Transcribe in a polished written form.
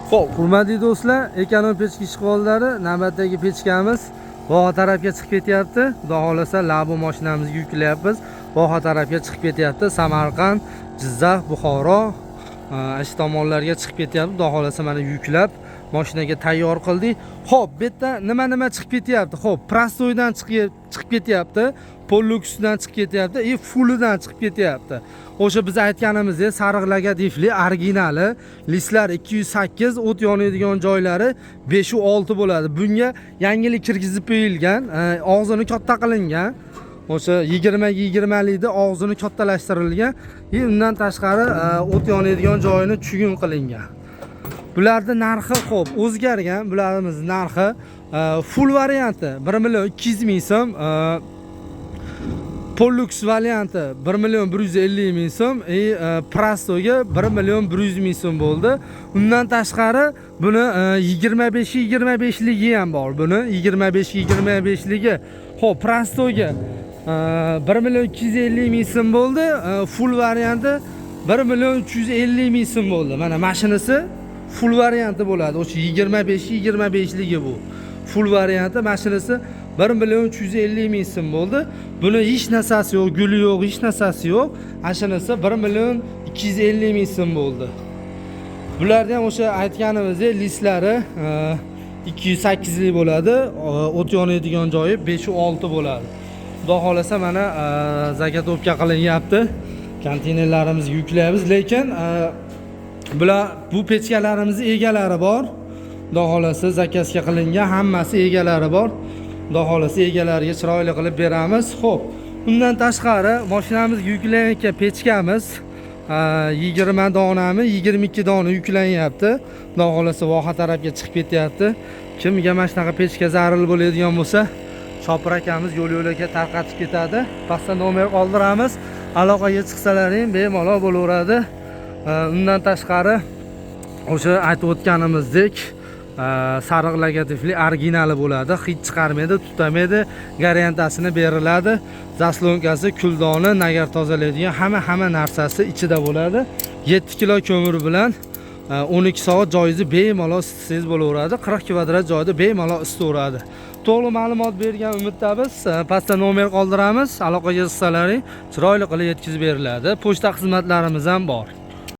Xo'p, hurmatli do'stlar, ekonom pechka ishqibollari, navbatdagi pechkamiz Voha tarafga chiqib ketyapti. Xudo xohlasa, Labo mashinamizga yuklayapmiz. Voha tarafga chiqib ketyapti. Samarqand, Jizzax, Buxoro, shu tomonlarga chiqib ketyapti. Xudo xohlasa, mana yuklab mashinaga tayyor qildik. Xo'p, bu yerda nima nima chiqib ketyapti? Xo'p, простой dan chiqib ketyapti, полулюкс dan chiqib ketyapti и full idan chiqib ketyapti. O'sha biz aytganimizdek, sariq logotifli originali, listlar 208, o't yonadigan joylari 5 va 6 bo'ladi. Bunga yangilik kirgizib qo'yilgan, og'zini katta qilingan. O'sha 20 ga 20 likda og'zini kattalashtirilgan и undan tashqari o't yonadigan joyini чугун qilingan. Bularni narxi, xo'p, o'zgargan. Bularimiz narxi full varianti 1 million 200 ming so'm, полулюкс varianti 1 million 150 ming so'm и простой ga 1 million 100 ming so'm bo'ldi. Undan tashqari buni 25 25 ligi ham bor. Buni 25 25 ligi. Xo'p, простой ga 1 million 250 ming so'm bo'ldi. Full varianti 1 million 350 ming so'm bo'ldi. Mana mashinasi full varianti bo'ladi. O'sha 25 25 ligi bu. Full varianti mashinasi 1 million 350 ming so'm bo'ldi. Buni hech narsasi yo'q, guli yo'q, hech narsasi yo'q. Mashinasi 1 million 250 ming so'm bo'ldi. Bularda ham o'sha aytganimizdek listlari 208 lik bo'ladi. O't yonadigan joyi 5 va 6 bo'ladi. Xudo xohlasa, mana заготовка qilinyapti. Konteynerlarimizni yuklaymiz, lekin bular, bu pechkalarimizni egalari bor. Xudo xohlasa, заказ ga qilingan, hammasi egalari bor. Xudo xohlasa, egalariga chiroyli qilib beramiz. Xo'p, undan tashqari mashinamizga yuklanayotgan pechkamiz 20 donami, 22 dona yuklanyapti. Xudo xohlasa, Voha tarafga chiqib ketyapti. Kimga mana shunaqa pechka zarur bo'ladigan bo'lsa, Shopir akamiz yo'l yo'lakay tarqatib ketadi. Pastda nomer qoldiramiz. Aloqaga chiqsalaring bemalol bo'laveradi. Undan tashqari o'sha aytib o'tganimizdek, sariq logotifli originali bo'ladi. Hid chiqarmaydi, tutamaydi, garantiyasini beriladi. Заслонка si, kuldoni, nagar tozalaydigan hamma hamma narsasi ichida bo'ladi. 7 kilo ko'mir bilan 12 soat joyingizni bemalol isitsangiz bo'laveradi. 40 kvadrat joyda bemalol isitaveradi. To'liq ma'lumot bergan umiddamiz. Pastda nomer qoldiramiz. Aloqaga chiqsalaring chiroyli qilib yetkazib beriladi. Pochta xizmatlarimiz ham bor.